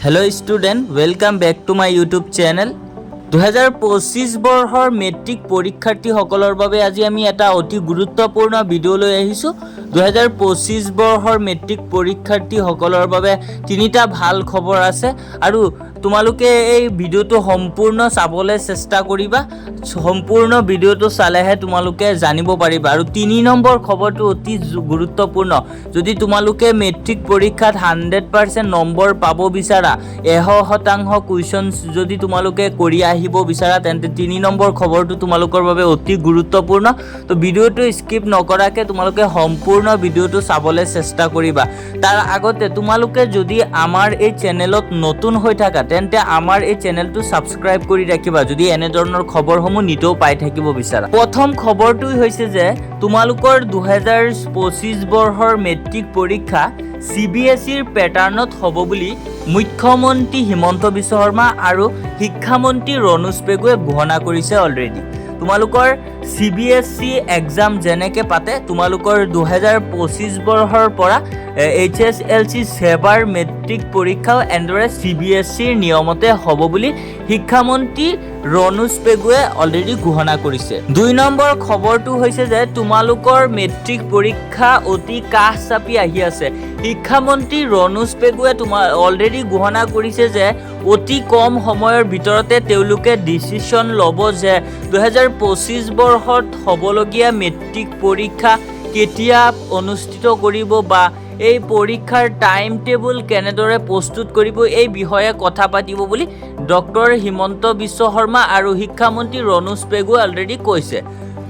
Hello student, welcome back to my YouTube channel. 2025 বৰ্ষৰ matric পৰীক্ষাৰ্থীসকলৰ বাবে আজি আমি এটা অতি গুৰুত্বপূৰ্ণ ভিডিঅ' লৈ আহিছোঁ। 2025 বৰ্ষৰ মেট্ৰিক পৰীক্ষাৰ্থীসকলৰ বাবে তিনিটা ভাল খবৰ আছে আৰু তোমালোকে এই ভিডিঅ'টো সম্পূৰ্ণ চাবলৈ চেষ্টা কৰিবা। সম্পূৰ্ণ ভিডিঅ'টো চালেহে তোমালোকে জানিব পাৰিবা। আৰু 3 নম্বৰ খবৰটো অতি গুৰুত্বপূৰ্ণ। যদি তোমালোকে মেট্ৰিক পৰীক্ষাত 100% নম্বৰ পাব বিচাৰা, 100% কুৱেশ্যনছ যদি তোমালোকে কৰি আহিব বিচাৰা, তেন্তে 3 নম্বৰ খবৰটো তোমালোকৰ বাবে অতি গুৰুত্বপূৰ্ণ। তো ভিডিঅ'টো স্কিপ নকৰাকৈ তোমালোকে সম্পূৰ্ণ ভিডিঅ'টো চাবলৈ চেষ্টা কৰিবা। তাৰ আগতে তোমালোকে যদি আমাৰ এই চেনেলত নতুন হৈ থাকা, তেন্তে আমাৰ এই চেনেলটো ছাবস্ক্ৰাইব কৰি ৰাখিবা, যদি এনেধৰণৰ খবৰসমূহ নিতৌ পাই থাকিব বিচাৰা। প্ৰথম খবৰটোৱে হৈছে যে তোমালোকৰ 2025 বৰ্ষৰ মেট্ৰিক পৰীক্ষা চিবিএছইৰ পেটাৰ্ণত হ'ব বুলি মুখ্যমন্ত্ৰী হিমন্ত বিশ্ব শৰ্মা আৰু শিক্ষামন্ত্ৰী ৰণোজ পেগুৱে ঘোষণা কৰিছে। অলৰেডি তোমালোকৰ চিবিএছই এক্সাম যেনেকৈ পাতে, তোমালোকৰ 2025 বৰ্ষৰ পৰা এইচএছএলচি, ছেবাৰ মেট্ৰিক পৰীক্ষাও এনেদৰে চিবিএছইৰ নিয়মতে হ'ব বুলি শিক্ষামন্ত্ৰী ৰণোজ পেগুৱে অলৰেডি ঘোষণা কৰিছে। 2 নম্বৰ খবৰটো হৈছে যে তোমালোকৰ মেট্ৰিক পৰীক্ষা অতি কাষ চাপি আহি আছে। শিক্ষামন্ত্ৰী ৰণোজ পেগুৱে তোমাৰ অলৰেডি ঘোষণা কৰিছে যে অতি কম সময়ৰ ভিতৰতে তেওঁলোকে ডিচিশ্যন ল'ব যে 2025 বৰ্ষত হ'বলগীয়া মেট্ৰিক পৰীক্ষা কেতিয়া অনুষ্ঠিত কৰিব বা এই পৰীক্ষাৰ টাইম টেবুল কেনেদৰে প্ৰস্তুত কৰিব, এই বিষয়ে কথা পাতিব বুলি ডক্টৰ হিমন্ত বিশ্ব শৰ্মা আৰু শিক্ষামন্ত্ৰী ৰণোজ পেগুৱে অলৰেডি কৈছে।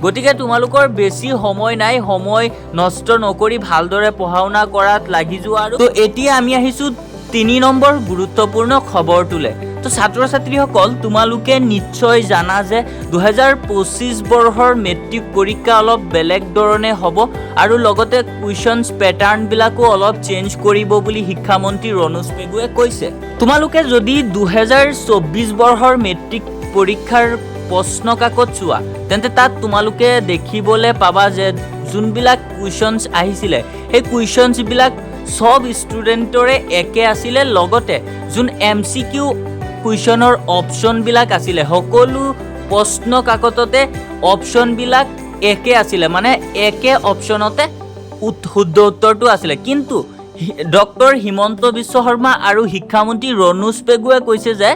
গতিকে তোমালোকৰ বেছি সময় নাই। সময় নষ্ট নকৰি ভালদৰে পঢ়া শুনা কৰাত লাগি যোৱা। আৰু তো এতিয়া আমি আহিছোঁ 3 নম্বৰ গুৰুত্বপূৰ্ণ খবৰটোলৈ। তো ছাত্ৰ ছাত্ৰীসকল, তোমালোকে নিশ্চয় জানা যে 2025 বৰ্ষৰ মেট্ৰিক পৰীক্ষা অলপ বেলেগ ধৰণে হ'ব আৰু লগতে কুৱেশ্যনছ পেটাৰ্ণবিলাকো অলপ চেঞ্জ কৰিব বুলি শিক্ষামন্ত্ৰী ৰণোজ পেগুৱে কৈছে। তোমালোকে যদি 2024 বৰ্ষৰ মেট্ৰিক পৰীক্ষাৰ প্ৰশ্ন কাকত চোৱা, তেন্তে তাত তোমালোকে দেখিবলৈ পাবা যে যোনবিলাক কুৱেশ্যনছ আহিছিলে, সেই কুৱেশ্যনছবিলাক চব ষ্টুডেণ্টৰে একে আছিলে। লগতে যোন এমচিকিউ কুৱেশ্যনৰ অপশ্যনবিলাক আছিলে, সকলো প্ৰশ্ন কাকততে অপশ্যনবিলাক একে আছিলে, মানে একে অপশ্যনতে শুদ্ধ উত্তৰটো আছিলে। কিন্তু ডক্টৰ হিমন্ত বিশ্ব শৰ্মা আৰু শিক্ষামন্ত্ৰী ৰণোজ পেগুৱে কৈছে যে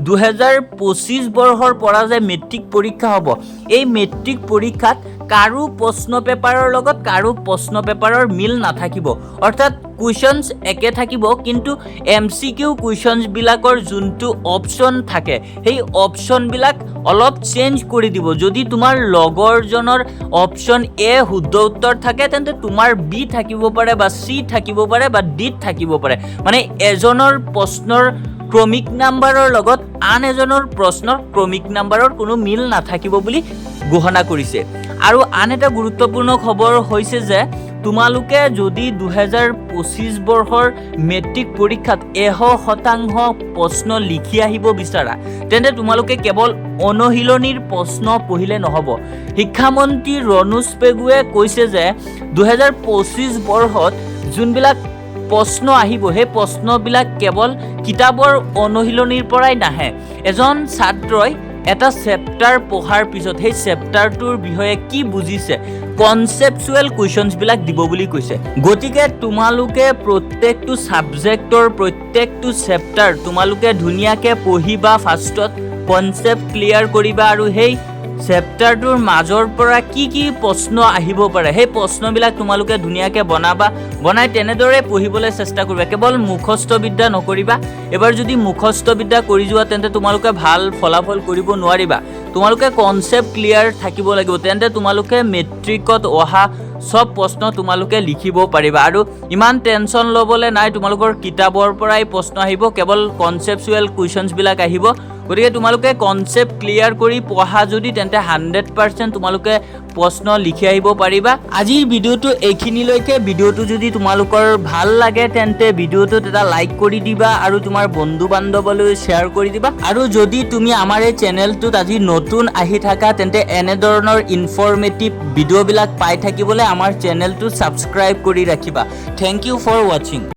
2025 বৰ্ষৰ পৰা যে মেট্ৰিক পৰীক্ষা হ'ব, এই মেট্ৰিক পৰীক্ষাত কাৰো প্ৰশ্ন পেপাৰৰ লগত কাৰো প্ৰশ্ন পেপাৰৰ মিল নাথাকিব। অৰ্থাৎ কুৱেশ্যনছ একে থাকিব, কিন্তু এমচিকিউ কুৱেশ্যনছবিলাকৰ যোনটো অপশ্যন থাকে, সেই অপশ্যনবিলাক অলপ চেঞ্জ কৰি দিব। যদি তোমাৰ লগৰজনৰ অপশ্যন এ শুদ্ধ উত্তৰ থাকে, তেন্তে তোমাৰ বি থাকিব পাৰে বা চি থাকিব পাৰে বা ডিত থাকিব পাৰে। মানে এজনৰ প্ৰশ্নৰ ক্ৰমিক নাম্বাৰৰ লগত আন এজনৰ প্ৰশ্নৰ ক্ৰমিক নাম্বাৰৰ কোনো মিল নাথাকিব বুলি ঘোষণা কৰিছে। আৰু আন এটা গুৰুত্বপূৰ্ণ খবৰ হৈছে যে তোমালোকে যদি 2025 বৰ্ষৰ মেট্ৰিক পৰীক্ষাত 100% প্ৰশ্ন লিখি আহিব বিচাৰা, তেন্তে তোমালোকে কেৱল অনুশীলনীৰ প্ৰশ্ন পঢ়িলে নহ'ব। শিক্ষামন্ত্ৰী ৰণোজ পেগুৱে কৈছে যে 2025 বৰ্ষত যোনবিলাক প্ৰশ্ন আহিব, সেই প্ৰশ্নবিলাক কেৱল কিতাপৰ অনুশীলনীৰ পৰাই নাহে। এজন ছাত্ৰই এটা চেপ্টাৰ পঢ়াৰ পিছত সেই চেপ্টাৰটোৰ বিষয়ে কি বুজিছে, কনচেপচুৱেল কুৱেশ্যনছবিলাক দিব বুলি কৈছে। গতিকে তোমালোকে প্ৰত্যেকটো ছাবজেক্টৰ প্ৰত্যেকটো চেপ্টাৰ তোমালোকে ধুনীয়াকৈ পঢ়িবা, ফাৰ্ষ্টত কনচেপ্ট ক্লিয়াৰ কৰিবা আৰু সেই চেপ্টাৰটোৰ মাজৰ পৰা কি কি প্ৰশ্ন আহিব পাৰে, সেই প্ৰশ্নবিলাক তোমালোকে ধুনীয়াকৈ বনাবা। বনাই তেনেদৰে পঢ়িবলৈ চেষ্টা কৰিবা। কেৱল মুখস্থ বিদ্যা নকৰিবা। এবাৰ যদি মুখস্থ বিদ্যা কৰি যোৱা, তেন্তে তোমালোকে ভাল ফলাফল কৰিব নোৱাৰিবা। তোমালোকে কনচেপ্ট ক্লিয়াৰ থাকিব লাগিব, তেন্তে তোমালোকে মেট্ৰিকত অহা চব প্ৰশ্ন তোমালোকে লিখিব পাৰিবা। আৰু ইমান টেনশ্যন ল'বলৈ নাই। তোমালোকৰ কিতাপৰ পৰাই প্ৰশ্ন আহিব, কেৱল কনচেপচুৱেল কুৱেশ্যনছবিলাক আহিব। গতিকে তোমালোকে কনচেপ্ট ক্লিয়াৰ কৰি পঢ়া যদি, তেন্তে 100% তোমালোকে প্ৰশ্ন লিখি আহিব পাৰিবা। আজিৰ ভিডিঅ'টো এইখিনিলৈকে। ভিডিঅ'টো যদি তোমালোকৰ ভাল লাগে, তেন্তে ভিডিঅ'টোত এটা লাইক কৰি দিবা আৰু তোমাৰ বন্ধু বান্ধৱলৈ শ্বেয়াৰ কৰি দিবা। আৰু যদি তুমি আমাৰ এই চেনেলটোত আজি নতুন আহি থাকা, তেন্তে এনেধৰণৰ ইনফৰ্মেটিভ ভিডিঅ'বিলাক পাই থাকিবলৈ আমাৰ চেনেলটো ছাবস্ক্ৰাইব কৰি ৰাখিবা। Thank you for watching.